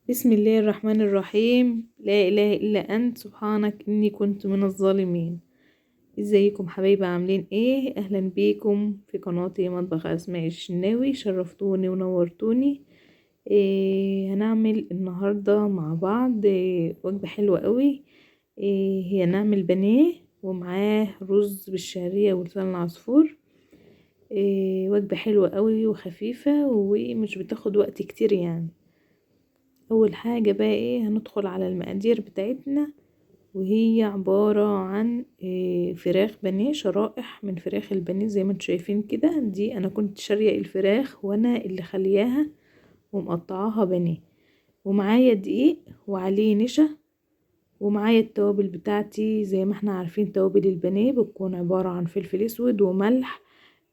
بسم الله الرحمن الرحيم. لا إله إلا أنت سبحانك إني كنت من الظالمين. ازيكم حبايبي، عاملين ايه؟ اهلا بيكم في قناتي مطبخ اسماء الشناوي. شرفتوني ونورتوني. هنعمل النهارده مع بعض وجبة حلوة قوي. هي نعمل بانيه ومعاه رز بالشعريه ولسان العصفور. وجبة حلوة قوي وخفيفة ومش بتاخد وقت كتير يعني. اول حاجة بقى هندخل على المقادير بتاعتنا، وهي عبارة عن فراخ بانيه، شرائح من فراخ البانيه زي ما انتم شايفين كده. دي انا كنت شاريه الفراخ وانا اللي خلياها ومقطعاها بانيه، ومعايا دقيق وعليه نشا، ومعايا التوابل بتاعتي زي ما احنا عارفين. توابل البانيه بتكون عبارة عن فلفل اسود وملح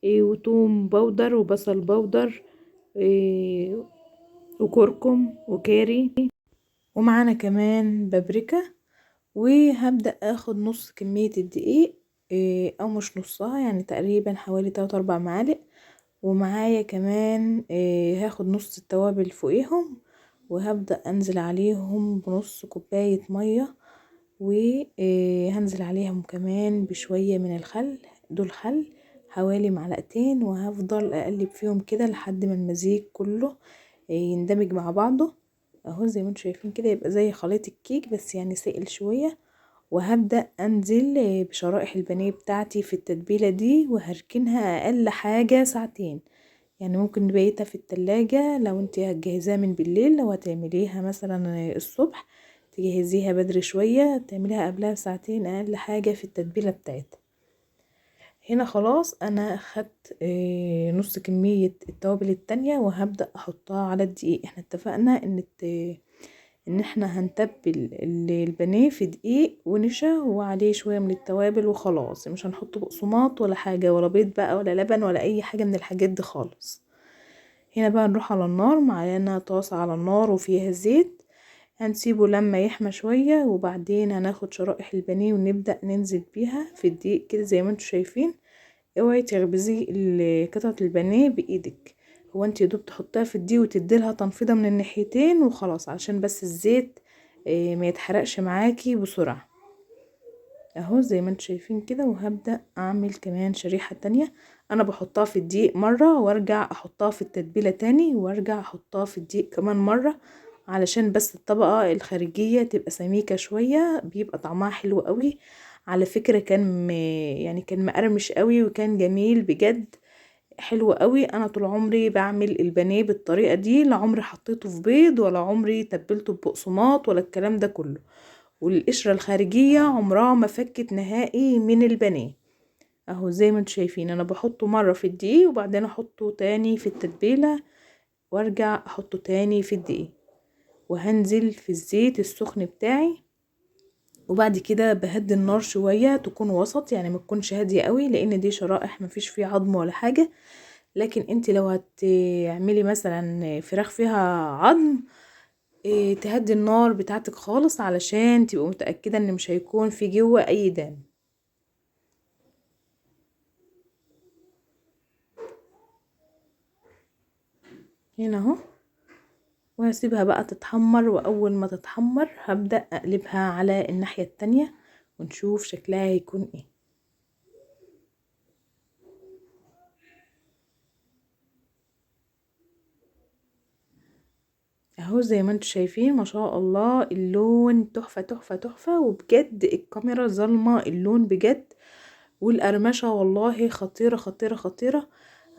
وتوم powder وبصل powder وكركم وكاري، ومعانا كمان بابريكا. وهبدأ اخد نص كمية الدقيق او مش نصها، يعني تقريبا حوالي 3-4 معالق. ومعايا كمان هاخد نص التوابل فوقيهم، وهبدأ انزل عليهم بنص كوباية مية، وهنزل عليهم كمان بشوية من الخل، دول خل حوالي معلقتين، وهفضل اقلب فيهم كده لحد ما المزيج كله يندمج مع بعضه. اهو زي ما انتم شايفين كده، يبقى زي خليط الكيك بس يعني سائل شوية. وهبدأ انزل بشرائح البانيه بتاعتي في التتبيلة دي، وهركنها اقل حاجة ساعتين، يعني ممكن نبيتها في التلاجة لو انت هتجهزيها من بالليل. لو هتعمليها مثلا الصبح تجهزيها بدري شوية، تعمليها قبلها بساعتين اقل حاجة في التتبيلة بتاعتها. هنا خلاص انا اخدت نص كمية التوابل التانية، وهبدأ احطها على الدقيق. احنا اتفقنا ان احنا هنتبل البانيه في دقيق ونشا وعليه شوية من التوابل وخلاص، مش هنحط بقسماط ولا حاجة ولا بيض بقى ولا لبن ولا اي حاجة من الحاجات دي خالص. هنا بقى نروح على النار، معانا طاسة على النار وفيها زيت، هنسيبه لما يحمى شوية، وبعدين هناخد شرائح البانيه ونبدأ ننزل بيها في الدقيق كده زي ما انتم شايفين. اوعي تخبزي قطعة البانيه بايدك، هو انت يا دوب تحطيها في الدقيق وتديلها تنفيضة من الناحيتين وخلاص، عشان بس الزيت ما يتحرقش معاكي بسرعة. اهو زي ما انتم شايفين كده. وهبدأ اعمل كمان شريحة تانية، انا بحطها في الدقيق مرة وارجع احطها في التتبيلة تاني، وارجع احطها في الدقيق كمان مرة، علشان بس الطبقة الخارجية تبقى سميكة شوية، بيبقى طعمها حلو قوي. على فكرة كان مقرمش قوي وكان جميل بجد، حلو قوي. انا طول عمري بعمل البانيه بالطريقة دي، لا عمري حطيته في بيض ولا عمري تبلته ببقسماط ولا الكلام ده كله، والقشرة الخارجية عمرها ما فكت نهائي من البانيه. اهو زي ما انتم شايفين انا بحطه مرة في الدقيق وبعدين احطه تاني في التتبيلة، وارجع احطه تاني في الدقيق، وهنزل في الزيت السخن بتاعي. وبعد كده بهدي النار شوية، تكون وسط يعني ما تكونش هادية قوي، لان دي شرائح ما فيش فيها عظم ولا حاجة. لكن انت لو هتعملي مثلا فراخ فيها عظم تهدي النار بتاعتك خالص، علشان تبقي متأكدة ان مش هيكون في جوه اي دم. هنا اهو، وهسيبها بقى تتحمر، واول ما تتحمر هبدأ اقلبها على الناحية التانية ونشوف شكلها هيكون ايه. اهو زي ما انتم شايفين ما شاء الله اللون تحفة تحفة تحفة، وبجد الكاميرا ظالمة اللون بجد، والقرمشة والله خطيرة خطيرة خطيرة.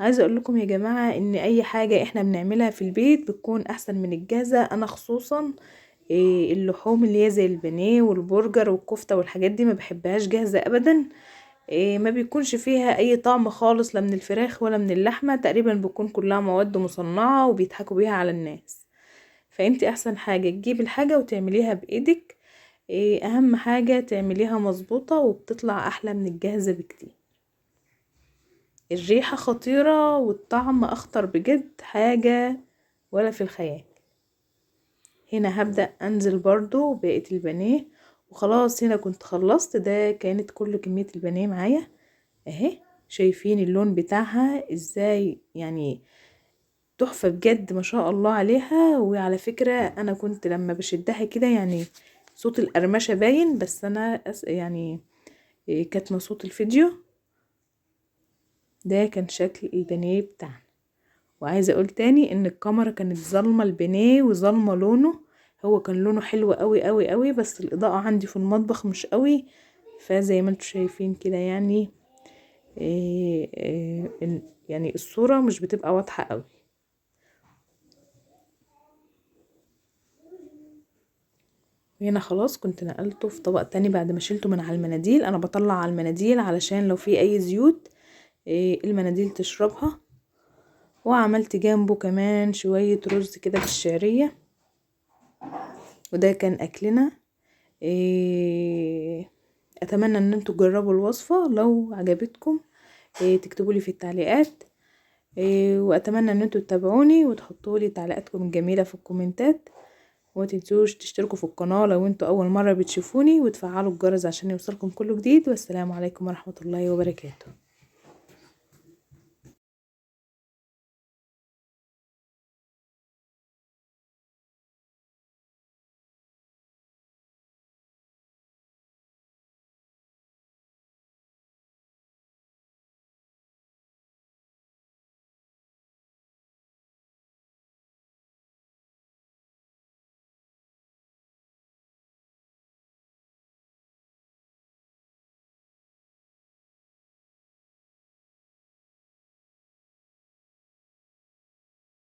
عايزة اقول لكم يا جماعة ان اي حاجة احنا بنعملها في البيت بتكون احسن من الجاهزة. انا خصوصا اللحوم اللي هي زي البانيه والبرجر والكفتة والحاجات دي ما بحبهاش جاهزة ابدا، ما بيكونش فيها اي طعم خالص، لا من الفراخ ولا من اللحمة، تقريبا بتكون كلها مواد مصنعة وبيضحكوا بيها على الناس. فانتي احسن حاجة تجيبي الحاجة وتعمليها بايدك، اهم حاجة تعمليها مظبوطة وبتطلع احلى من الجاهزة بكتير. الريحة خطيرة والطعم اخطر بجد، حاجة ولا في الخيال. هنا هبدأ انزل برضو بقية البانيه، وخلاص هنا كنت خلصت. ده كانت كل كمية البانيه معايا اهي، شايفين اللون بتاعها ازاي، يعني تحفة بجد ما شاء الله عليها. وعلى فكرة انا كنت لما بشدها كده يعني صوت القرمشة باين، بس انا يعني كاتمة صوت الفيديو. ده كان شكل البانيه بتاعنا. وعايزة اقول تاني ان الكاميرا كانت ظالمة البانيه وظالمة لونه، هو كان لونه حلو قوي قوي قوي، بس الاضاءة عندي في المطبخ مش قوي، فزي ما انتم شايفين كده يعني يعني الصورة مش بتبقى واضحة قوي. هنا خلاص كنت نقلته في طبق تاني بعد ما شلته من على المناديل. انا بطلع على المناديل علشان لو في اي زيوت المناديل تشربها. وعملت جنبه كمان شوية رز كده بالشعرية، وده كان اكلنا. اتمنى ان انتوا تجربوا الوصفة، لو عجبتكم تكتبوا لي في التعليقات، واتمنى ان انتوا تتابعوني وتحطوا لي تعليقاتكم الجميلة في الكومنتات، وما تنسوش تشتركوا في القناة لو انتوا اول مرة بتشوفوني، وتفعلوا الجرس عشان يوصلكم كل جديد. والسلام عليكم ورحمة الله وبركاته.